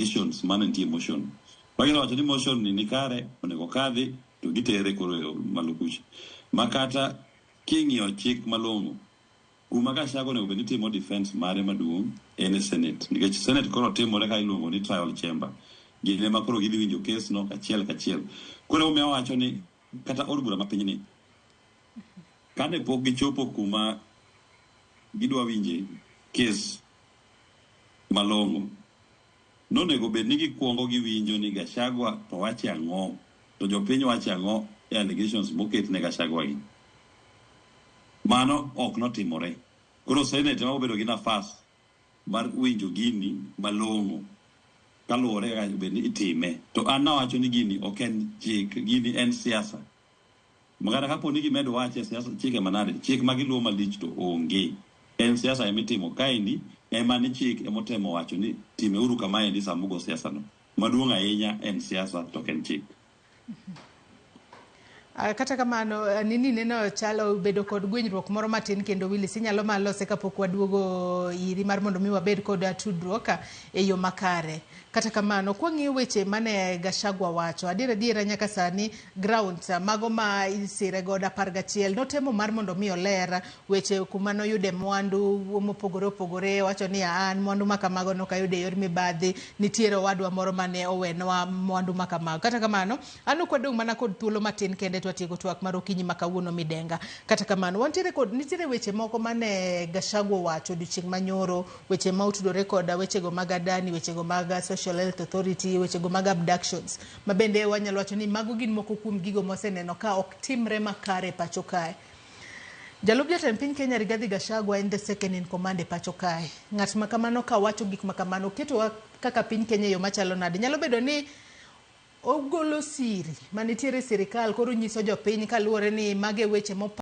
Allegations mane nitie e motion. Ka gisewacho ni motion ni nikare, onego okadhi, to gitere koro e malo kucha. Ma kata king'iyo chik malong'o, kuma Gachagua onego bed ni timo defense mare maduong' en e Senate. Nikech Senate koro timore ka iluongo ni trial chamber. Gin ema koro gidhi winjo kes no kachiel kachiel. Koro emomiyo awacho ni kata od bura ma pinyni, kane pok gichopo kuma gidwa winje kes malong'o, nonego bed ni gikwongo giwinjo ni Gachagua to wache ang'o, to jopiny wache ang'o e allegations moket ne Gachagua gi. Mano ok notimore. Koro Senate ema obedo gi nafas mar winjo gini malong'o kaluwore kaka bed ni itime. To an nawacho ni gini ok en chik, gini en siasa. Makata kapo ni gimedo wache siasa chike manade, chik ma giluwo malich to onge. En siasa emitimo kaendi, ema ni chik emotemo wacho ni timeuru kamaendi sama ugo siasa no. Maduong' ahinya en siasa to ok en chik. Kata kamano nini neno chalo bedo kod gwenyruok moro matin kendo Willis inyalo mana lose kapok waduogo iri mar mondo mi wabed kod tudruok e yo makare. Kata kamano kwang'iyo weche mane Gachagua wacho, adier adiera nyaka sani grounds mago ma isire godo 11 notemo mar mondo mi oler weche kuma noyude mwandu mopogore opogore, wacho ni an mwandu makamago nokayudo e yor mibadhi, nitiere owadwa moro mane owenwa mwandu makamago. Kata kamano an ok wadong' mana kod thuolo matin kende to watieko twak mar okinyi ma kawuono Midenga. Kata kamano wantiere kod nitiere weche moko mane Gachagua owacho odiochieng' manyoro, weche ma otudore kod wechego mag Adani, wechego mag Social Health Authority, wechego mag abductions, ma bende wanyalo wacho ni mago gin moko kuom gigo mwaseneno ka ok timre makare e pacho kae. Jalup jatend piny Kenya Rigathi Gachagua en the second in command e pacho kae. Ng'at ma kamano ka wacho gik ma kamano ketowa kaka piny Kenya e yo machalo nade? Nyalo bedo ni ogolo siri manitiere e sirikal koro nyiso jopiny kaluwore ni mago e weche mopa